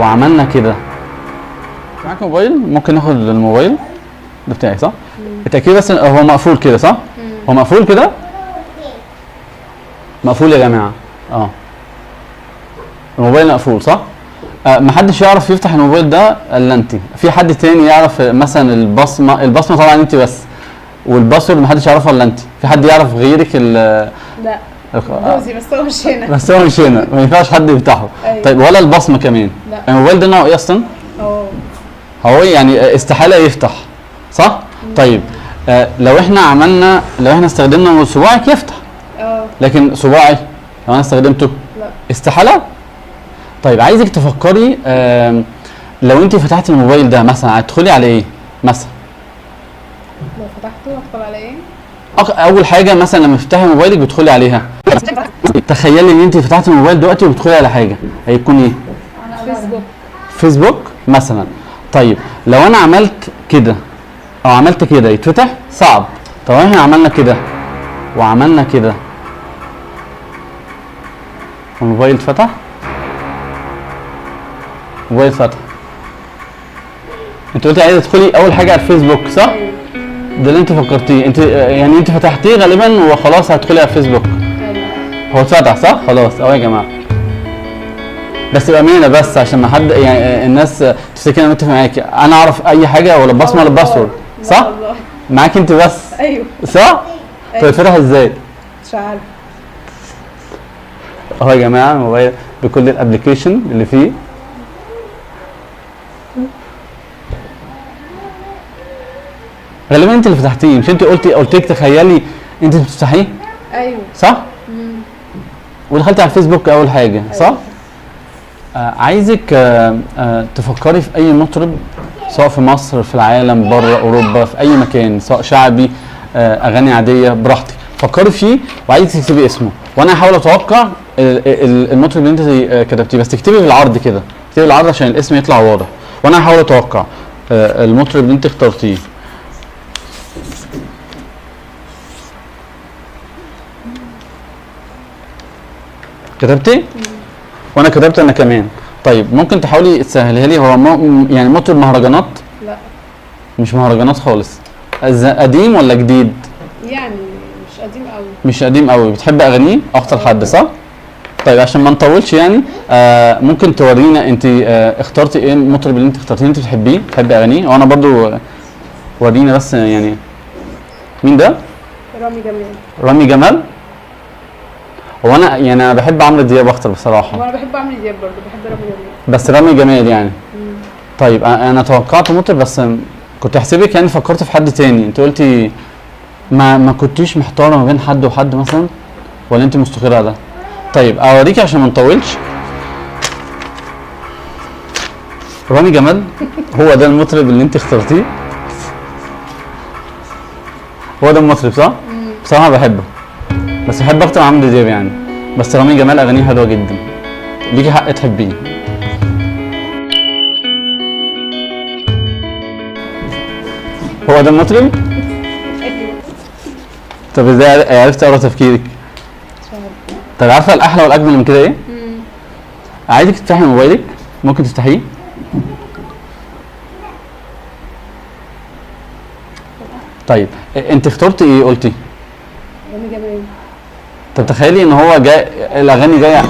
وعملنا كده. معاك موبايل؟ ممكن ناخد الموبايل ده بتاعي صح؟ اتأكدي بس هو مقفول كده صح؟ هو مقفول كده؟ مقفول يا جماعة. الموبايل مقفول صح؟ محدش يعرف يفتح الموبايل ده الا انت. في حد تاني يعرف مثلا البصمة؟ البصمة طبعا انت بس، وال password محدش يعرفه الا انت. في حد يعرف غيرك؟ لا جوزي بس هو مش هنا. بس هو مش هنا، ما ينفعش حد يفتحه. أيوة. طيب ولا البصمة كمان؟ لا. الموبايل ده نوعه ايه اصلا؟ هو يعني استحالة يفتح صح؟ طيب لو احنا عملنا، لو احنا استخدمنا صباعك يفتح. لكن صباعي لو انا استخدمته لا استحالة. طيب عايزك تفكري، لو انت فتحتي الموبايل ده مثلا هتدخلي على ايه مثلا؟ لو فتحته هدخل على ايه؟ اول حاجة مثلا لما تفتحي موبايلك بتدخلي عليها. تخيلي ان انت فتحتي الموبايل دلوقتي وبتدخلي على حاجة، هيكون ايه؟ فيسبوك. فيسبوك مثلا. طيب لو انا عملت كده او عملت كده يتفتح؟ صعب. طب احنا عملنا كده وعملنا كده، الموبايل اتفتح؟ موبايل اتفتح. انت قلتي عايزه تدخلي اول حاجة على الفيسبوك صح؟ ده اللي انت فكرتيه انت، يعني انت فتحتيه غالبا وخلاص هتدخلي على الفيسبوك. هو اتفتح صح؟ خلاص اهو يا جماعة. بس بامانه، بس عشان ما حد يعني الناس تفتكر انا متفق معاكي، انا اعرف اي حاجة ولا البصمة ولا ال password صح؟ معاكي انت بس. ايوه صح؟ طيب اتفتح ازاي؟ مش عارفه. اهو يا جماعة الموبايل بكل ال application اللي فيه. غالبا انت اللي فتحتيه، مش انت قلتي، قلت لك تخيلي انت بتفتحيه؟ ايوه صح؟ ودخلتي على الفيسبوك اول حاجة صح؟ أيوة. عايزك تفكري في اي مطرب، سواء في مصر، في العالم، بره، اوروبا، في اي مكان، سواء شعبي، اغاني عادية، براحتك فكري فيه، وعايزك تكتبي اسمه، وانا هحاول اتوقع المطرب اللي انت كتبتيه، بس تكتبي بالعرض كده، اكتبي بالعرض عشان الاسم يطلع واضح، وانا هحاول اتوقع المطرب اللي انت اخترتيه. كتبتي؟ وانا كتبت انا كمان. طيب ممكن تحاولي تسهليها لي؟ هو يعني مطرب مهرجانات؟ لا مش مهرجانات خالص. قديم ولا جديد؟ يعني مش قديم قوي. مش قديم قوي. بتحب اغانيه اكتر حد صح؟ طيب عشان ما نطولش يعني، ممكن تورينا انت اخترتي ايه المطرب اللي انت اخترتيه انت بتحبيه، بتحبي اغانيه؟ وانا برضو ورينا بس يعني مين ده؟ رامي جمال. رامي جمال؟ هو انا يعني انا بحب عمرو دياب اكتر بصراحة. وانا بحب عمرو دياب برضه، بحب رامي جمال. بس رامي جمال يعني. طيب انا توقعت مطرب، بس كنت احسبك يعني فكرت في حد تاني. انت قلتي ما كنتيش محتارة ما بين حد وحد مثلا، ولا انت مستقره على ده؟ طيب اوريكي عشان ما نطولش. رامي جمال هو ده المطرب اللي انت اخترتيه؟ هو ده المطرب صح؟ بصراحة بحبه، بس بحب اكتر عمرو دياب يعني، بس رامي جمال اغانيه حلوة جدا، ليكي حق تحبيه. هو ده المطرب؟ طب ازاي عرفت اقرا تفكيرك؟ طب عارفه الاحلى والاجمل من كده ايه؟ عايزك تفتحي موبايلك، ممكن تفتحيه؟ طيب انت اخترتي ايه قلتي؟ رامي جمال. طب تخيلي ان هو جاي الاغاني جاية.